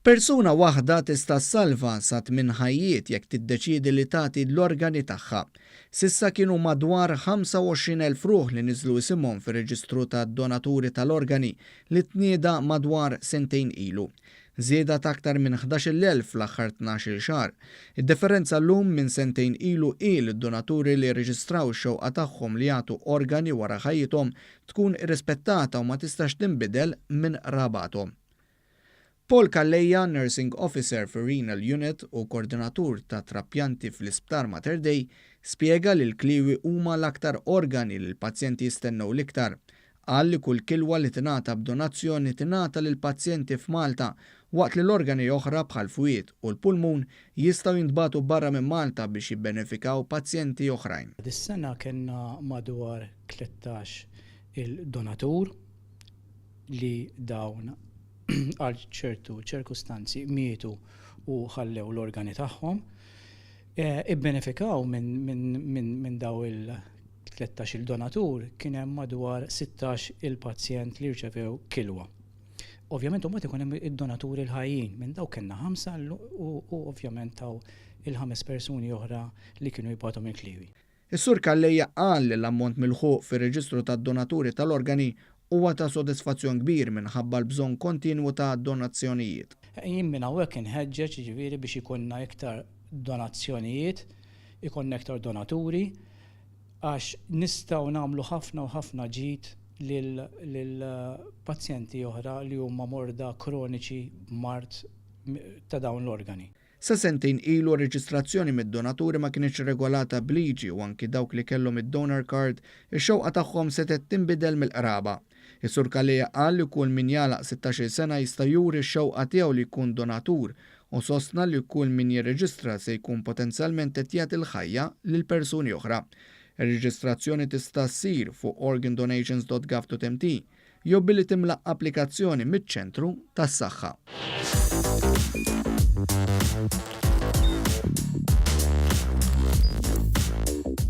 Persuna waħda tista' ssalva sa tminn ħajjiet jekk tiddeċiedi li tagħti l-organi tagħha. S'issa kienu madwar 25,000 ruħ li niżlu isimhom fir-reġistru tad-donaturi tal-organi li tnieda madwar sentejn ilu. Żieda ta' aktar minn 11,000 fl-aħħar 12-il xahar. Id-differenza llum minn sentejn ilu hi li d-donaturi li rreġistraw ix-xewqa tagħhom li jagħtu organi wara ħajjithom tkun irrispettata u ma tistax tinbidel minn qrabathom. Paul Calleja, Nursing Officer fir-Renal Unit u Kordinatur ta' Trapjanti fl-Isptar Mater Dei, spjega li l-kliewi huma l-aktar organi li l-pazjenti jistennew l-iktar. Qal li kull kilwa li tingħata b'donazzjoni tingħata lill-pazjenti f'Malta waqt li l-organi oħra bħall-fwied u l-pulmun jistgħu jintbagħtu barra minn Malta biex jibbenefikaw pazjenti oħrajn. Dis-sena kellna madwar 13 il-donatur. li dawn għal ċertu ċirkustanzi mietu u ħallew l-organi tagħhom, ibbenefikaw minn daw il-13-il donatur kien hemm madwar 16 il-pazjent li rċevew kilwa. Ovvjament imbagħad ikun hemm id-donaturi l-ħajjin, minn dawk kellna ħamsa u ovvjament taw il-ħames persuni oħra li kienu jbatu minn kliewi. Is-Sur Calleja qal li l-ammont milħuq fir-reġistru tad-donaturi tal-organi huwa ta' sodisfazzjon kbir minħabba l-bżonn kontinwu ta' donazzjonijiet. Jien minn hawnhekk inħeġġeġ jiġifieri biex ikollna iktar donazzjonijiet, ikollna iktar donaturi għax nistgħu nagħmlu ħafna u ħafna ġid lil pazjenti oħra li huma morda kroniċi b'mard ta' dawn l-organi. Sa sentejn ilu r-reġistrazzjoni mid-donaturi ma kinitx regolata b'liġi u anki dawk li kellhom id-donor card, ix-xewqa tagħhom setgħet tinbidel mill-qraba. Is-Sur Calleja qal li kull min jagħlaq sittax-il sena jista' juri x-xewqa tiegħu li jkun donatur u sostna li kull min jirreġistra se jkun potenzjalment qed jagħti l-ħajja lil persuni oħra. Ir-reġistrazzjoni tista' ssir fuq organdonations.gov.mt jew billi timla applikazzjoni miċ-ċentru tas-saħħa.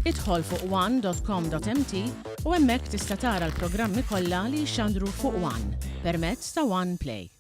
Idħol fuq one.com.mt u hemmhekk tista' tara l-programmi kollha li jixxandru fuq One permezz ta' One Play.